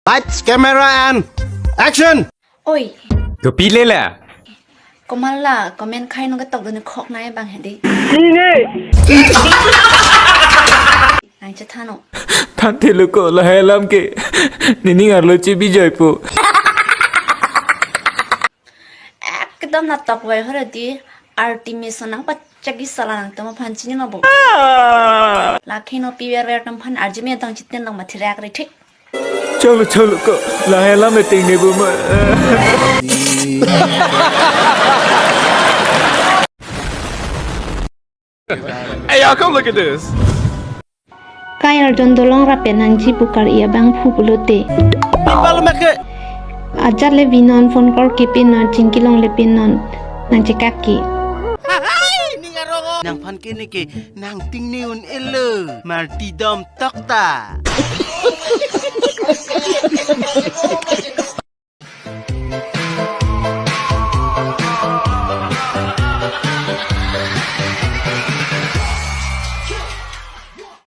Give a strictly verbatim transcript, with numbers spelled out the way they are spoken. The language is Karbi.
Lights, camera, and action! Oi. Kopi le la? Komat la comment khai nong ketok dun khok nai bang hedi. Sini. Nang chethan o. Than thelo ko, lahai alam ke nening arlo chebi joipo. Ekdom na tok vai hore di, artimi sonang pachagi sala nangtum aphan chini lo bo. Lakhe no piver ver atum aphan arjime tang chiten long mathirak re thik. Cholo, cholo ko, lahai alam meeting ne bu ma. Hey, y'all, come look at this. Kai arjon dolong rapen nangji bukar ia bang phu pulote. Ajat le binon, phone call ke pinon, chingki long le pinon, nang chekak ke. Nangphan ke ne ke nang ting ne un elo, marti dom tokta.